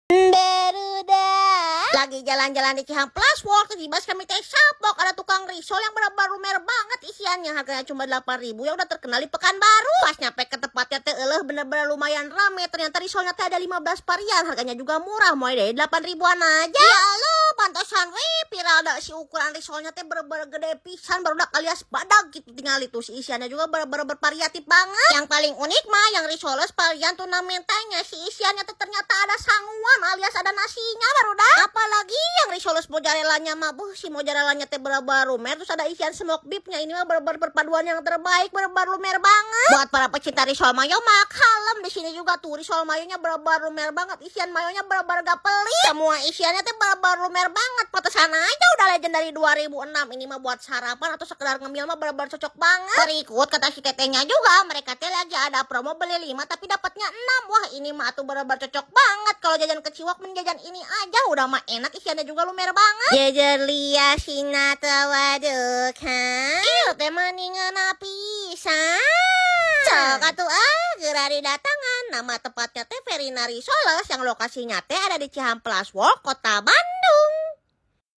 Barudak. Lagi jalan-jalan di Cihampelas Walk, tiba-tiba kami teh sapok ada tukang risol yang bener-bener lumer banget isiannya. Harganya cuma 8.000 yang udah terkenal di Pekanbaru. Pas nyampe ke tempatnya teh eleh bener-bener lumayan rame. Ternyata risolnya teh ada 15 varian, harganya juga murah, mulai dari 8 ribuan aja. Ya Allah, pantesan weh viral dah si ukuran risolnya teh bener-bener gede pisan, barudak, alias badag gitu. Tinggal itu si isiannya juga bener-bener bervariatif banget. Yang paling unik mah yang risoles varian tuna mentanya, si isiannya tuh ternyata ada sanguan alias ada nasinya, barudak. Apalagi yang risoles mozzarellanya mah, buh, si mozzarellanya teh bener-bener lumer, terus ada isian smoke beefnya. Ini mah bener-bener perpaduan yang terbaik, bener-bener lumer banget. Buat para pecinta risol mayo mah kalem, di sini juga tuh risol mayonya bener-bener lumer banget, isian mayonya bener-bener gak pelit, semua isiannya teh bener-bener lumer banget. Pantesan aja udah legend dari 2006. Ini mah buat sarapan atau sekedar ngemil mah bener-bener cocok banget. Berikut kata si tetehnya juga, mereka teh lagi ada promo beli 5 tapi dapatnya 6. Wah, ini mah atuh bener-bener cocok banget. Kalau jajan ke Ciwalk jajan ini aja, udah mah enak, isiannya juga lumer banget. Jajan lia sinata waduh kan. Ieu teh mani ngeunah pisan. Sok atuh ah, geura didatangan. Nama tempatnya teh Verina Risoles yang lokasinya teh ada di Cihampelas Walk, Kota Bandung.